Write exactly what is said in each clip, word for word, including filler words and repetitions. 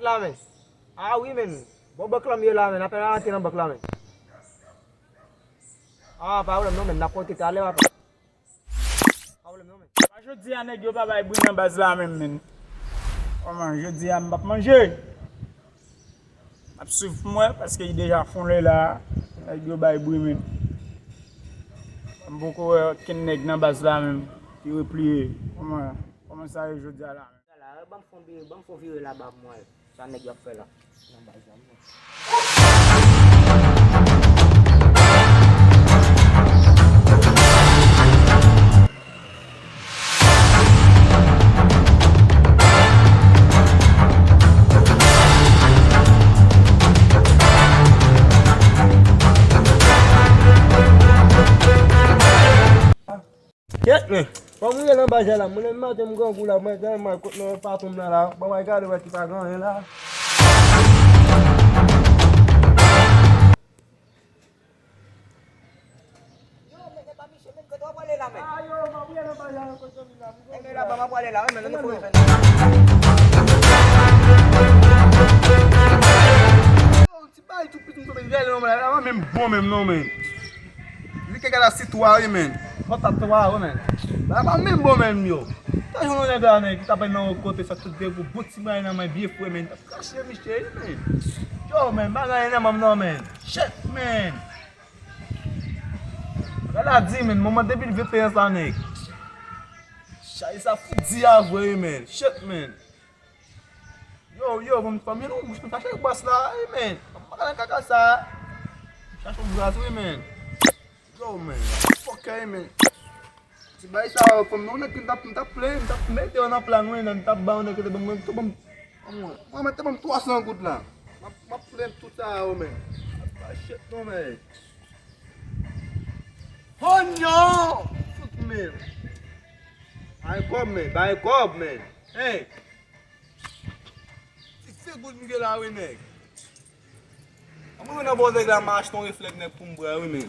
La, men. Ah wi, men. Bon, bank lan m ye la, men. Apèl la rantre nan bank la, men. Ah, pa pwoblèm non, men. N ap konte talè, papa. Pa pwoblèm non, men. Pa jodi a nèg yo pa bay bri nan baz la menm, men. Kòman, jodi a m p ap manje. M ap swiv pou m wè, paske li deja fon lè la. Nèg yo bay bri, men. M poko wè okenn nèg nan baz la menm ki repliye. Kòman, kòman sa ye jodi a la, men? Ban m fon vire, ban m fon vire laba pou m wè sa nèg yo ap fè la. Nan baz la, m wè. Kèt, men. Fò m rive nan baz la, la. Mwen menm maten m grangou la, mwen gen mal kot nan patwon m nan la. Bon, mwen gade wè ki pa gen anyen la. Yo, men, e pa misye menm, kote w ap prale la, men? Ah, yo, m ap rive nan baz la, nan kote m la. E, men, laba m ap prale la, wi, men, nou fò fè. Ti bagay tou piti m sot rele non, men, la pa menm bon menm non, men. Li ke gade si twa wi, men. Bon, ta twa wi, men. La pa menm bon menm, yo. Ta jwenn yon nèg la, men, ki t ap nan yon kote, sa tout de gwo bout ti bagay nan men, byen fre, men. T ap krache misye, wi, men. Yo, men, bagay nan men m non, men. Shit, men. Bagay la di, men, moman de mil venteyen sa, nèg. Chay sa fout di a vre, wi, men. Shit, men. Yo, yo, bon, fanmi nou, m chache bòs la, wi, men. M pa nan kaka sa. M chache yon bras, wi, men. Yo, men. Fòkè, wi, men. Ti bagay sa, fanmi nou, nèg ki m t ap, m t ap plen, m t ap mete yo nan plan, wi, men. M t ap ba yo nèg ki te ban mwen, te ban m, ban mwen. Mwen, mwen te ban m twa san goud la. M ap, m ap plen tout sa, yo, men. Achèt non, men. Oh, non! Fout, men. Bay kòb, men. Bay kòb, men. Hey! Ti figou m gen la wi, nèg. Ann mwen nan bò nèg la, m achte yon reflèk, nèg, pou m bwè wi, men.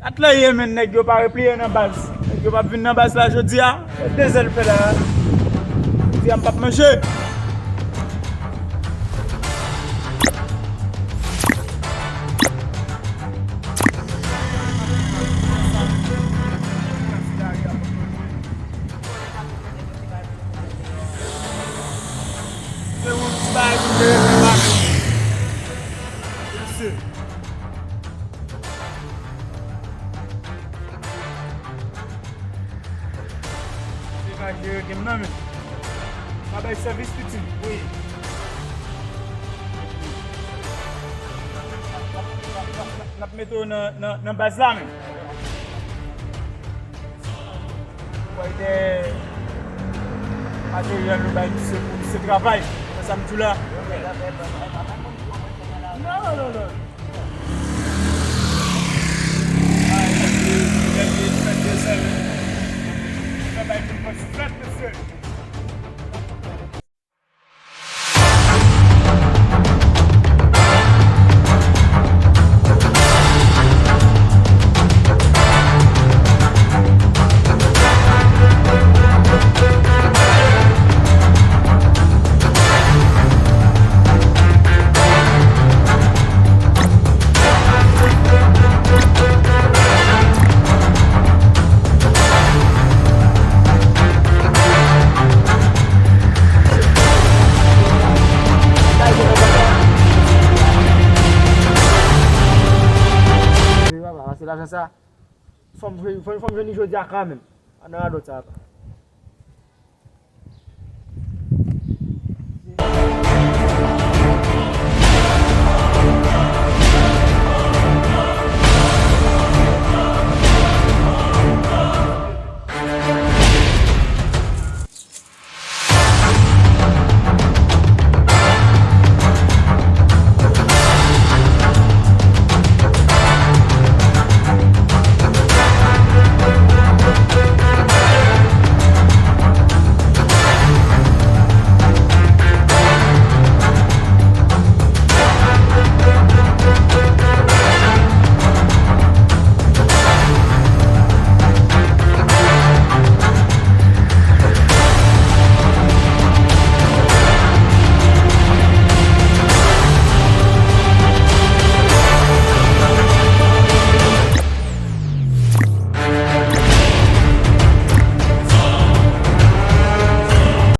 Kat la ye, men, nèg yo pa repliye nan baz. Nèg yo p ap vin nan baz la jodi a. E de zèl fè la. Jodi a m p ap manje. Se yon ti bagay pou m te regle pa nou. Mesye. Se pa jere game nan, men. Pa bay sèvis piti. Wi. N ap mete w nan, nan, nan baz la, men. Pwal de materyèl nou bay misye pou misye travay. Wè sa m di w la? Non, non, non. Ay, mesye, mesye, mesye, mesye. Travay pou mwen souflèt, mesye. Pase lajan sa. Fò m jwenn, fò, fò m jwenn li jodi a kanmenm. Ann nan radòt sa, papa.